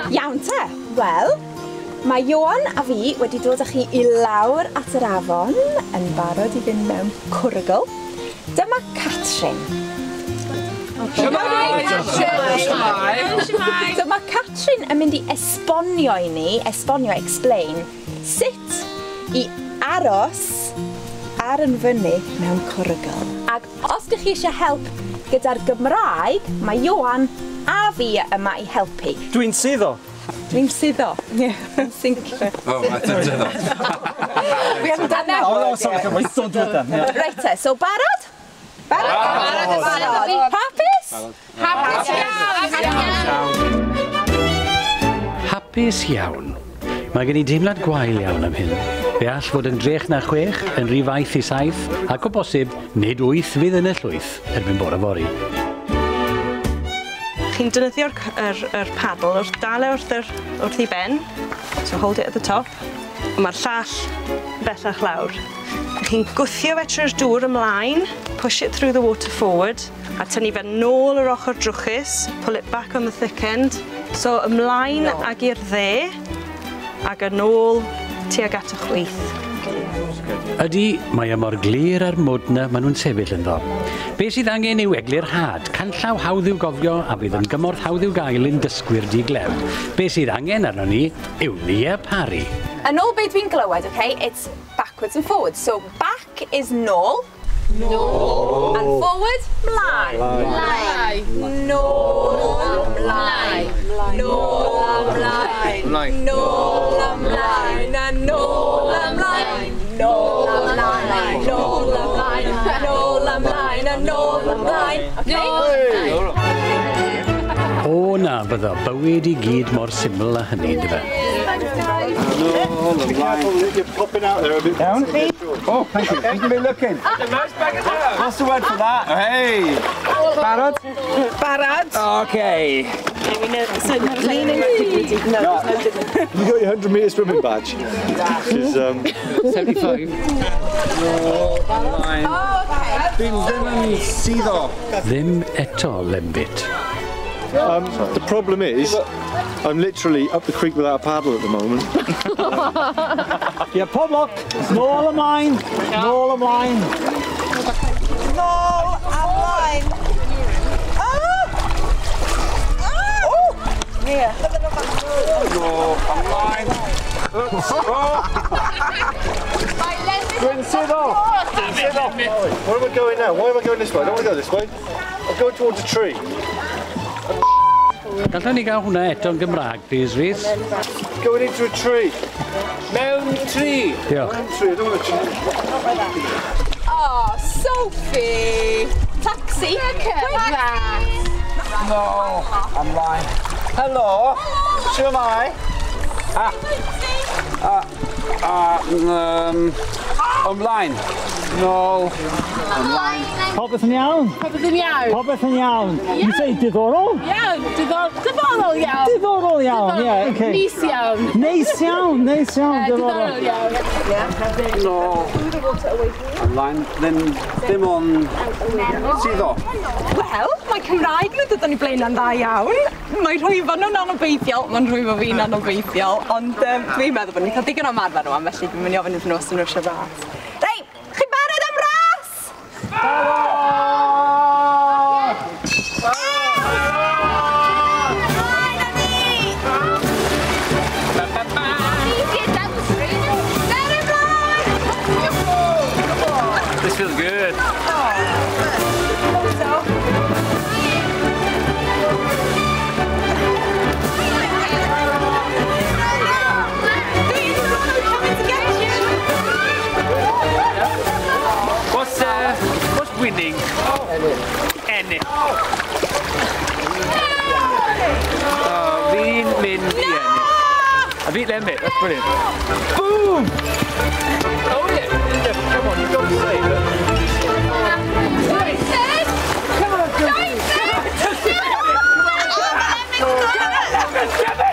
Iawn te, wel, mae Ioan a fi wedi dod â chi i lawr at yr afon yn barod i fynd mewn cwrygl. Dyma Catrin. Shwmae! Shwmae! So mae Catrin yn mynd i esbonio i ni, esbonio, explain, sut i aros ar yn fyny mewn cwrygl. Ac os ydych chi eisiau help gyda'r Gymraeg, mae Ioan a fi yma i helpu. Dwi'n suddo. Dwi'n suddo. Yeah, I'm sinking. Oh, I didn't do that. We haven't done that. Oh, no, sorry, don't do it then. Yeah. Reit te, so barod? Barod? Barod. Hapus? Hapus iawn. Hapus iawn. Mae gen i deimlad gwael iawn am hyn. Fe all fod yn drech na 6, yn rhy faith i 7, ac o bosib, nid 8 fydd yn y llwyth erbyn bore fory. Chi'n defnyddio'r paddle wrth dal e wrth ei ben, so hold it at the top, a mae'r llall bellach lawr. Chi'n gwthio fe trwy'r dŵr ymlaen, push it through the water forward, a tynnu fe nôl yr ochr drwchus, pull it back on the thick end. So ymlaen ag i'r dde, ag yn ôl tuag at y chwith. Ydy, mae e mor glir a'r mwd na maen nhw'n sefyll ynddo. Be sydd angen yw eglurhad, canllaw hawdd i'w gofio a fydd yn gymorth hawdd i'w gael yn dysgwyr di-glem. Be sydd angen arno ni yw Nia Parry. Yn ôl be dwi'n glywed, okay, it's backwards and forwards. So back is nôl. Nôl. And forward, mlaen. Mlaen. Nôl, mlaen. Nôl, mlaen. Nôl, mlaen. A nôl, mlaen. Nôl, mlaen. Nôl, mlaen. Nôl, mlaen. A nôl, mlaen. Okay? O na, bydda bywyd i gyd mor syml â hynny, yndyfe? You're popping out there a bit. Down. Oh, thank you. You can be looking. What's the word for that? Hey! Barod? Barod. Okay. Leaning. No. You got your 100 metre swimming badge? Which is, 75. Oh, okay. Dwi'n ddim yn suddo. Ddim eto, Lembit. The problem is, I'm literally up the creek without a paddle at the moment. Yeah, pob lwc. Nôl ymlaen. Nôl ymlaen. Nôl ymlaen. Ah! Ah! Oh! Yeah. Nôl ymlaen. Dwi'n suddo. Where am I going now? Why am I going this way? I don't want to go this way. I'm going towards a tree. Gallwn ni gael hwnna eto'n Gymraeg, please, Rhys? Going into a tree. Mewn tri. Diolch. Mewn tree, I don't want a tree. Oh, Sophie! Taxi! Quick! No, ymlaen. Helo. Shwmae? Ymlaen. Nôl. Ymlaen. Popeth yn iawn? Popeth yn iawn. Popeth yn iawn. You say diddorol? Iawn, diddorol iawn. Diddorol iawn, ie, okay. Neis iawn. Neis iawn, neis iawn, diddorol. Diddorol iawn. Nôl. Ymlaen. Ddim ond suddo. Wel, mae Cymraeg nhw dod yn ei blaen yn dda iawn. Mae rhwyfo nhw'n anobeithiol, mae'n rhwyfo fi'n anobeithiol, ond dwi'n meddwl bod ni'n cael digon o ymarfer nhw, felly dwi'n mynd i ofyn iddyn nhw os ydyn nhw eisiau ras. Reit, chi barod am ras? Barod! Ymlaen â ni! Der ymlaen! This feels good. So. What's winning? Ennill. Fi'n mynd i ennill. I beat Lembit, that's brilliant. Boom! Oh yeah! Come on, you've got to save it. Come on, Josie! Come on, Josie!